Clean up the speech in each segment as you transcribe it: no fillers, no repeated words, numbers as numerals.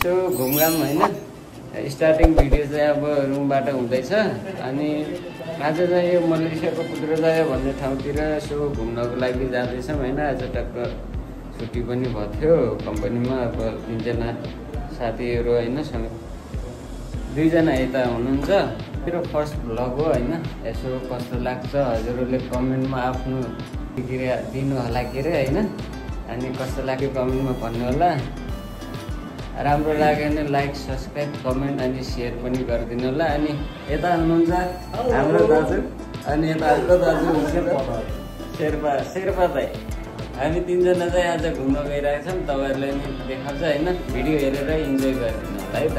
यसो घुमघाम होइन। स्टार्टिङ भिडियो चाहिँ अब रुमबाट हुँदैछ। अनि आज चाहिँ यो मलेसियाको पुत्रजय भन्ने ठाउँतिर यसो घुम्नको लागि जाँदैछौँ होइन। आज टक्क छुट्टी पनि भएको थियो कम्पनीमा। अब 3 जना साथीहरू होइन, 2 जना यता हुनुहुन्छ। मेरो फर्स्ट भ्लग हो होइन। यसो कस्तो लाग्छ हजुरहरूले कमेन्टमा आफ्नो प्रतिक्रिया दिनु होला के अरे होइन। अनि कस्तो लाग्यो कमेन्टमा भन्नु होला। राम्रो लाग्यो भने लाइक, सब्सक्राइब, कमेन्ट अनि सेयर पनि गरिदिनु होला। अनि यता हुनुहुन्छ हाम्रो दाजु, अनि यता अर्को दाजु हुन्छ शेर्पा दाइ। हामी 3 जना चाहिँ आज घुम्न गइरहेको छौँ। तपाईँहरूलाई नि देखाउँछ होइन। भिडियो हेरेर इन्जोय गरिदिनु होला है त।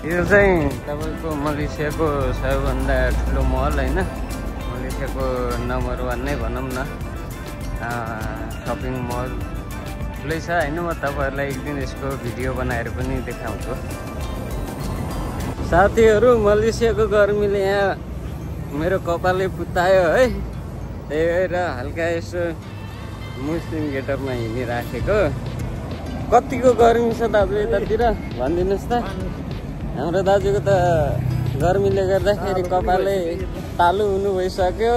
यो चाहिँ तपाईँको मलेसियाको सबैभन्दा ठुलो मल होइन। मलेसियाको नम्बर 1 नै भनौँ न। सपिङ मल ठुलै छ होइन। म तपाईँहरूलाई एक दिन यसको भिडियो बनाएर पनि देखाउँछु। साथीहरू, मलेसियाको गर्मीले यहाँ मेरो कपालै पुतायो है। त्यही भएर हल्का यसो मुस्लिम गेटअपमा हिँडिराखेको। कतिको गर्मी छ दाजु यतातिर भनिदिनुहोस् त। हाम्रो दाजुको त गर्मीले गर्दाखेरि कपालै तालु हुनु भइसक्यो।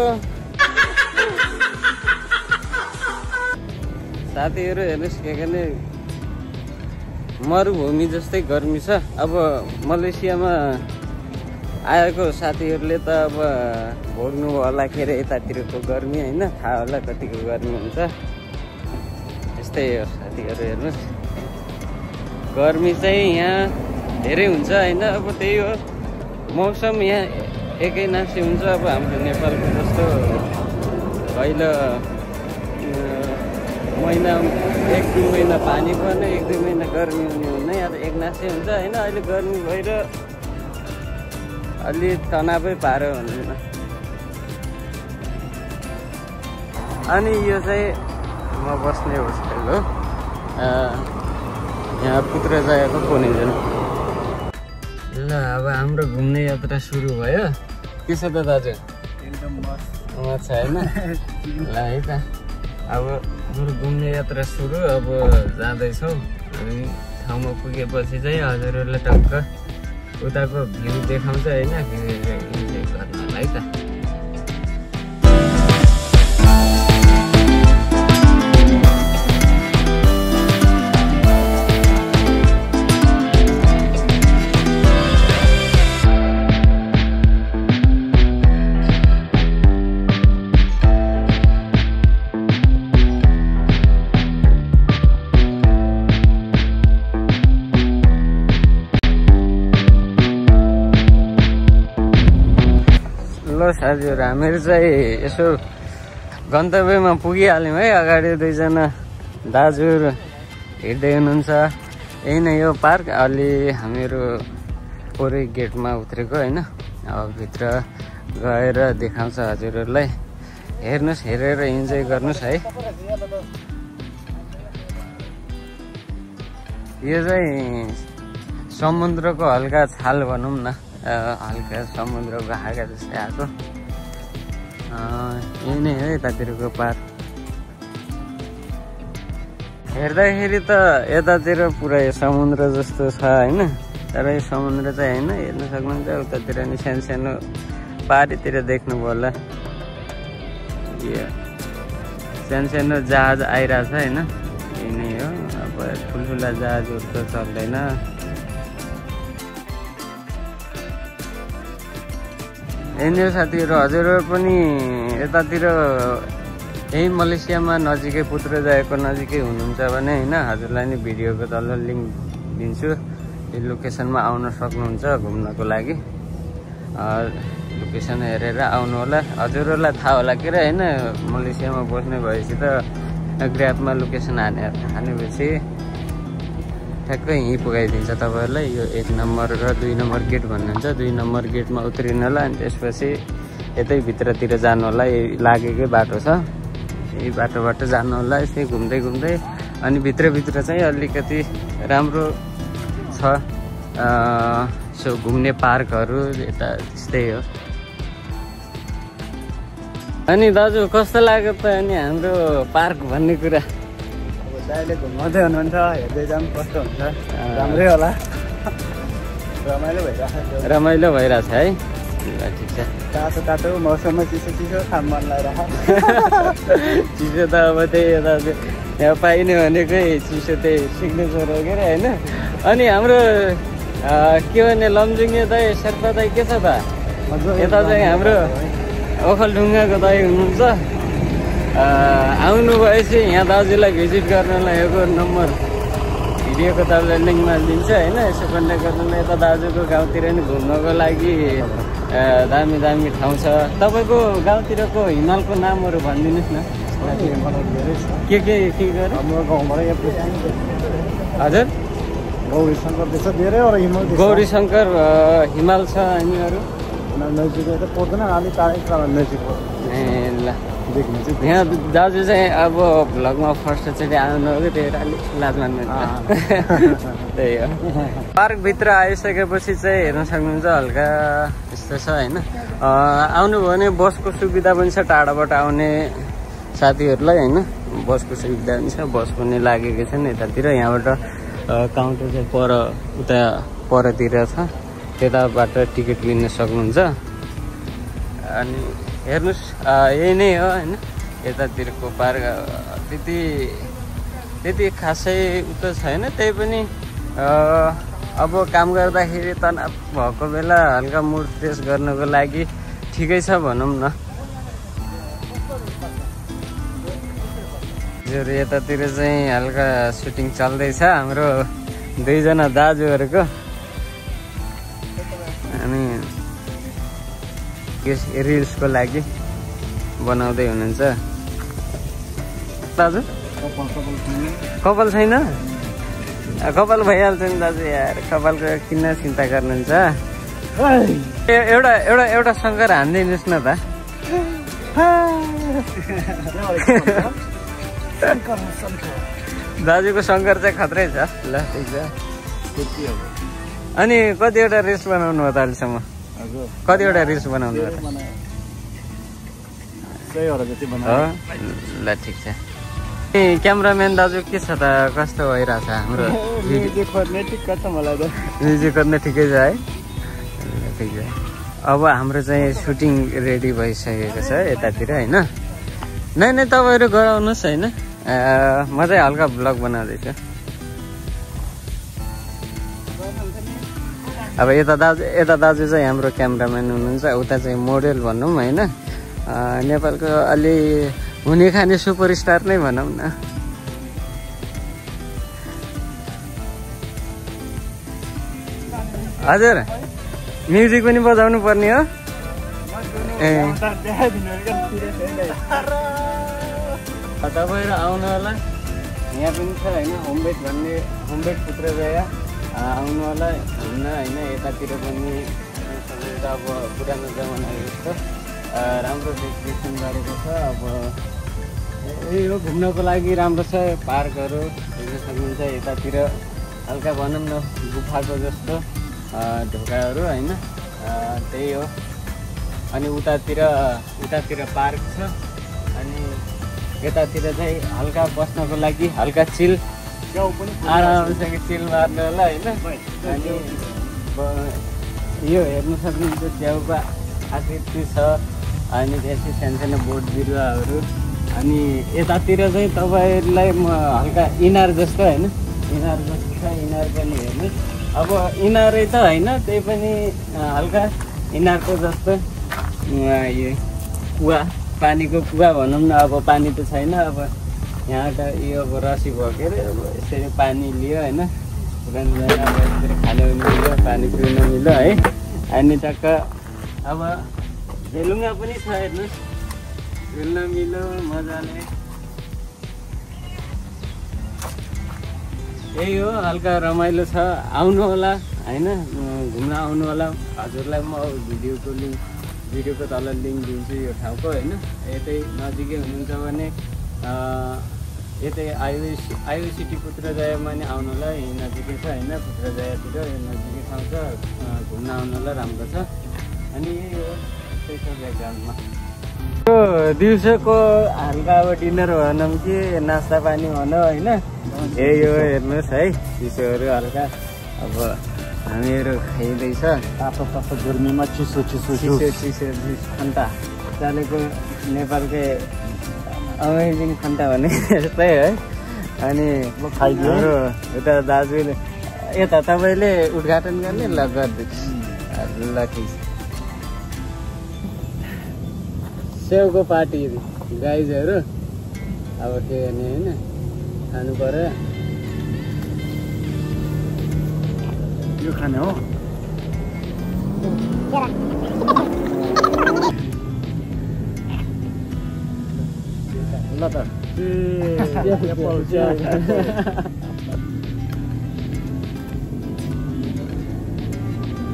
साथीहरू हेर्नुहोस् के गर्ने मरुभूमि जस्तै गर्मी छ। अब मलेसियामा आएको साथीहरूले त अब भोग्नु होला के अरे यतातिरको गर्मी होइन। थाहा होला कतिको गर्मी हुन्छ। यस्तै हो साथीहरू हेर्नुहोस्। गर्मी चाहिँ यहाँ धेरै हुन्छ होइन। अब त्यही हो मौसम यहाँ एकै नासी हुन्छ। अब हाम्रो नेपालको जस्तो पहिलो महिना 1-2 महिना पानी पर्ने, 1-2 महिना गर्मी हुने हुँदैन। यहाँ त एक नासै हुन्छ होइन। अहिले गर्मी भएर अलि तनावै पार्यो भन्दैन। अनि यो चाहिँ म बस्ने होस्टेल हो। यहाँ पुत्रजयको कोनिजन। ल अब हाम्रो घुम्ने यात्रा सुरु भयो। के छ त दाजु? एकदम मस्त छ होइन। ल है त अब हाम्रो घुम्ने यात्रा सुरु। अब जाँदैछौँ। अनि ठाउँमा पुगेपछि चाहिँ हजुरहरूलाई टक्क उताको भ्यू देखाउँछ होइन। भ्यू इन्जोय गर्नु होला है त। ल साथीहरू, हामीहरू चाहिँ यसो गन्तव्यमा पुगिहाल्यौँ है। अगाडि 2 जना दाजुहरू हिँड्दै हुनुहुन्छ। यही नै यो पार्क। अलि हामीहरू पुरै गेटमा उत्रेको होइन। अब भित्र गएर देखाउँछ हजुरहरूलाई। हेर्नुहोस्, हेरेर इन्जोय गर्नुहोस् है। यो चाहिँ समुद्रको हल्का छाल भनौँ न। हल्का समुद्रको हाँगा जस्तै आएको। यही नै हो यतातिरको पार्क। हेर्दाखेरि त यतातिर पुरै समुद्र जस्तो छ होइन। तर यो समुद्र चाहिँ होइन। हेर्न सक्नुहुन्छ उतातिर नि सानो सानो पारीतिर देख्नुभयो होला। यो सानो सानो जहाज आइरहेछ होइन। यही नै हो। अब ठुल्ठुला जहाजहरू त चल्दैन। यही साथीहरू, हजुरहरू पनि यतातिर यही मलेसियामा नजिकै पुत्रजयको नजिकै हुनुहुन्छ भने होइन, हजुरलाई नि भिडियोको तल लिङ्क दिन्छु। यो लोकेसनमा आउन सक्नुहुन्छ घुम्नको लागि। लोकेसन हेरेर आउनु होला। हजुरहरूलाई थाहा होला के अरे होइन। मलेसियामा बस्ने भएपछि त ग्र्याबमा लोकेसन हानेपछि ठ्याक्कै यहीँ पुगाइदिन्छ तपाईँहरूलाई। यो 1 नम्बर र 2 नम्बर गेट भन्नुहुन्छ। 2 नम्बर गेटमा उत्रिनु होला। अनि त्यसपछि यतै भित्रतिर जानु होला। यही लागेकै बाटो छ। यही बाटोबाट जानु होला। यसै घुम्दै घुम्दै अनि भित्रभित्र चाहिँ अलिकति राम्रो छ। सो घुम्ने पार्कहरू यता त्यस्तै हो। अनि दाजु कस्तो लाग्यो त अनि हाम्रो पार्क भन्ने कुरा? दाइले घुमाउँदै हुनुहुन्छ हेर्दै जाऊँ कस्तो हुन्छ राम्रै होला रमाइलो भइरहेछ है ठिक छ तातो तातो मौसममा चिसो चिसो खान मन लागिरहेको चिसो त अब त्यही यता यहाँ पाइने भनेकै चिसो त्यही सिग्नेचर हो के अरे होइन अनि हाम्रो के भने लमजुङे दाइ शेर्पा दाइ के छ त यता चाहिँ हाम्रो ओखलढुङ्गाको दाइ हुनुहुन्छ आउनु भएपछि यहाँ दाजुलाई भिजिट गर्नलाई यो नम्बर भिडियोको तपाईँलाई लिङ्कमा दिन्छ होइन यसो कन्ट्याक्ट गर्नलाई यता दाजुको गाउँतिर नि घुम्नको लागि दामी दामी ठाउँ छ तपाईँको गाउँतिरको हिमालको नामहरू भनिदिनुहोस् न के गरेर हाम्रो गाउँबाट हजुर गौरी शङ्कर देश धेरैवटा हिमाल गौरी शङ्कर हिमाल छ अनि अरू नजिक त पर्दैन अलिक टाढै नजिक ए ल देख्नु चाहिँ यहाँ दाजु चाहिँ अब भ्लगमा फर्स्टचोटि आउनु हो कि त्यही अलिक लाज मान्नु त्यही हो पार्कभित्र आइसकेपछि चाहिँ हेर्न सक्नुहुन्छ हल्का यस्तो छ होइन आउनुभयो भने बसको सुविधा पनि छ टाढाबाट आउने साथीहरूलाई होइन बसको सुविधा पनि छ बस पनि लागेको छ नि यतातिर यहाँबाट काउन्टर चाहिँ उता परतिर छ त्यताबाट टिकट लिन सक्नुहुन्छ अनि हेर्नुहोस् यही नै हो होइन यतातिरको पार्क त्यति खासै उता छैन त्यही पनि अब काम गर्दाखेरि तनाव भएको बेला हल्का मुड फ्रेस गर्नको लागि ठिकै छ भनौँ न यतातिर चाहिँ हल्का सुटिङ चल्दैछ हाम्रो दुईजना दाजुहरूको अनि रिल्सको लागि बनाउँदै हुनुहुन्छ दाजु कपाल छैन कपाल भइहाल्छ नि दाजु यार कपालको किन चिन्ता गर्नुहुन्छ एउटा शङ्कर हानिदिनुहोस् न त दाजुको शङ्कर चाहिँ खत्रै छ ल ठिक छ अनि कतिवटा रिल्स बनाउनु भयो त अहिलेसम्म कतिवटा रिल्स बनाउनु भयो ल ठिक छ ए क्यामराम्यान दाजु के छ त कस्तो भइरहेछ हाम्रो म्युजिक खोज्ने ठिक्क छ मलाई त म्युजिक खोज्ने ठिकै छ है ठिक छ अब हाम्रो चाहिँ सुटिङ रेडी भइसकेको छ यतातिर होइन नै तपाईँहरू गराउनुहोस् होइन म चाहिँ हल्का भ्लग बनाउँदैछु अब यता दाजु चाहिँ हाम्रो क्यामराम्यान हुनुहुन्छ उता चाहिँ मोडेल भनौँ होइन नेपालको अलि हुने खाने सुपरस्टार नै भनौँ न हजुर म्युजिक पनि बजाउनु पर्ने हो ए तपाईँहरू आउनु होला यहाँ पनि छ होइन होमबेड भन्ने होमबेड पुत्रजया आउनु होला घुम्न होइन यतातिर पनि अब पुरानो जमाना जस्तो राम्रो डेकोरेसन गरेको छ अब यही हो घुम्नको लागि राम्रो छ पार्कहरू हेर्न सक्नुहुन्छ यतातिर हल्का भनौँ न गुफाको जस्तो ढोकाहरू होइन त्यही हो अनि उतातिर पार्क छ अनि यतातिर चाहिँ हल्का बस्नको लागि हल्का चिल आरामसँग चिल मार्नु होला होइन अनि यो हेर्नु सक्नुहुन्छ च्याउको आकृति छ अनि त्यसै सानसानो बोट बिरुवाहरू अनि यतातिर चाहिँ तपाईँहरूलाई म हल्का इनार जस्तो होइन इनार जस्तो छ इनार पनि हेर्नु अब इनारै त होइन त्यही पनि हल्का इनारको जस्तो यो कुवा पानीको कुवा भनौँ न अब पानी त छैन अब यहाँ त यो अब रसी भयो के अरे अब यसरी पानी लियो होइन पुरानो जग्गा अब यसरी खानु मिल्यो पानी पिउन मिल्यो है अनि टक्क अब झेलुङ्गा पनि छ हेर्नुहोस् खेल्न मिल्यो मजाले यही हो हल्का रमाइलो छ आउनु होला होइन घुम्न आउनु होला हजुरलाई म भिडियोको तल लिङ्क दिन्छु यो ठाउँको होइन यतै नजिकै हुनुहुन्छ भने यतै आयुसिटी पुत्रजयामा नि आउनु होला यहीँ नजिकै छ होइन पुत्रजयातिर यो नजिकै ठाउँ छ घुम्न आउनु होला राम्रो छ अनि यही हो त्यही छ ब्याकग्राउन्डमा दिउँसोको हल्का अब डिनर भनौँ कि नास्ता पानी भनौँ होइन यही हो हेर्नुहोस् है चिसोहरू हल्का अब हामीहरू खाइँदैछ तातो तातो गर्मीमा चिसो चिसो खन्ता चलेको नेपालकै अमेजिङ खन्ता भने जस्तै है अनि हाम्रो उता दाजुले यता तपाईँले उद्घाटन गर्ने ल गरिदिनुहोस् ल ठिक छ सेउको पार्टी गाइजहरू अब के गर्ने होइन खानु पर्यो यो खाने हो ल त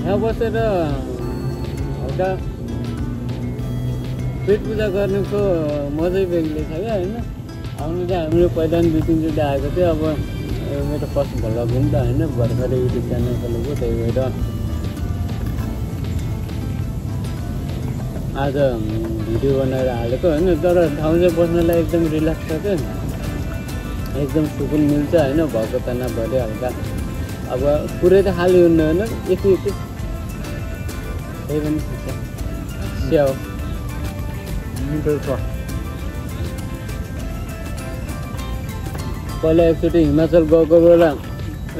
यहाँ बसेर एउटा पेट पूजा गर्नुको मजै बेग्लै छ क्या होइन आउनु चाहिँ हामीले पहिला पनि 2-3 चोटि आएको थियो अब मेरो फर्स्ट भ्लग हो नि त होइन भर्खरै युट्युब च्यानल खोलेको त्यही भएर आज भिडियो बनाएर हालेको होइन तर ठाउँ चाहिँ बस्नलाई एकदम रिल्याक्स छ क्या एकदम सुकुन मिल्छ होइन भएको तनाव भरे हल्का अब पुरै त खाली हुन्न होइन यति त्यही पनि ठिक छ स्याउ पहिला एकचोटि हिमाचल गएको बेला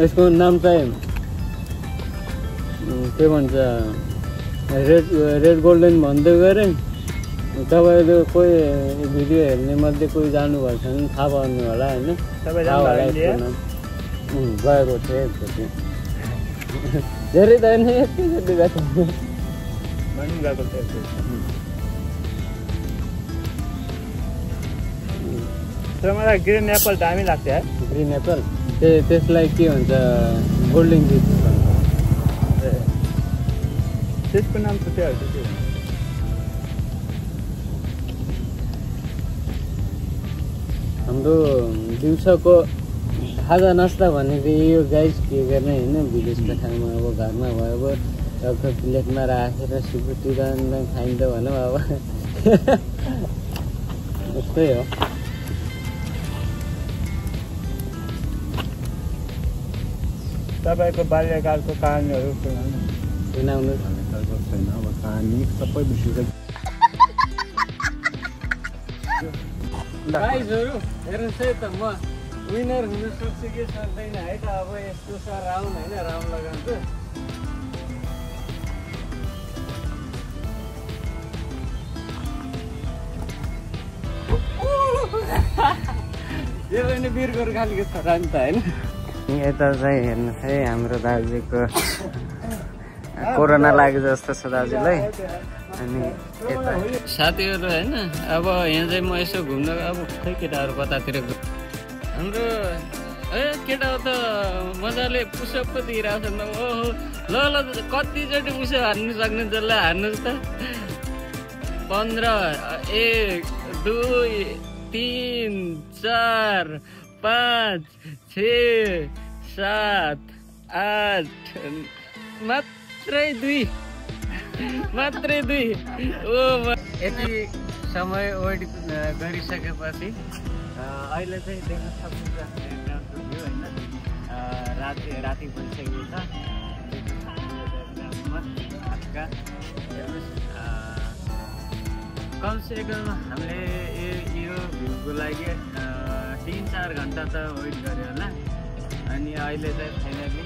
यसको नाम चाहिँ के भन्छ रेड गोल्डन भन्दै गएर तपाईँले कोही भिडियो हेर्ने मध्ये कोही जानुभएको छ भने थाहा पाउनु होला होइन गएको थिएँ एकचोटि धेरै त होइन एकचोटि गएको मलाई ग्रिन एप्पल दामी लाग्छ है ग्रिन एप्पल त्यसलाई के भन्छ गोल्डन जुस भन्छ त्यसको नाम त त्यो हाम्रो दिउँसोको खाजा नास्ता भनेको यो गाइस के गर्ने होइन विदेशको ठाउँमा अब घरमा भयो अब टक्क प्लेटमा राखेर सुकुटी खाइन्छ भनौँ अब यस्तै हो तपाईँको बाल्यकालको कहानीहरू सुनाउनु छैन अब कहानी सबै बिर्सिसक्यो गाइजहरू हेर्नुहोस् है त म विनर हुन सक्छु कि सक्दैन है त अब यस्तो छ राउन्ड होइन राउन्ड लगाउँछु यो पनि वीर गोर्खालीको छोरा नि त होइन यता चाहिँ हेर्नुहोस् है हाम्रो दाजुको कोरोना लाग्यो जस्तो छ दाजुलाई अनि यता साथीहरू होइन अब यहाँ चाहिँ म यसो घुम्न अब खै केटाहरू कतातिर हाम्रो केटा त मजाले पुसअप पो दिइरहेको छ नि ओहो ल ल कतिचोटि पुसअप हान्नु सक्ने जसलाई हान्नुहोस् त 15 1 2 3 4 5 6 7 8 मात्रै 2 ओ यति समय वेट गरिसकेपछि अहिले चाहिँ देख्न सक्नुहुन्छ होइन राति भइसकेको छ कमसेकम हामीले यो भ्यूको लागि 3-4 घन्टा त वेट गर्यो होला अनि अहिले चाहिँ फाइनली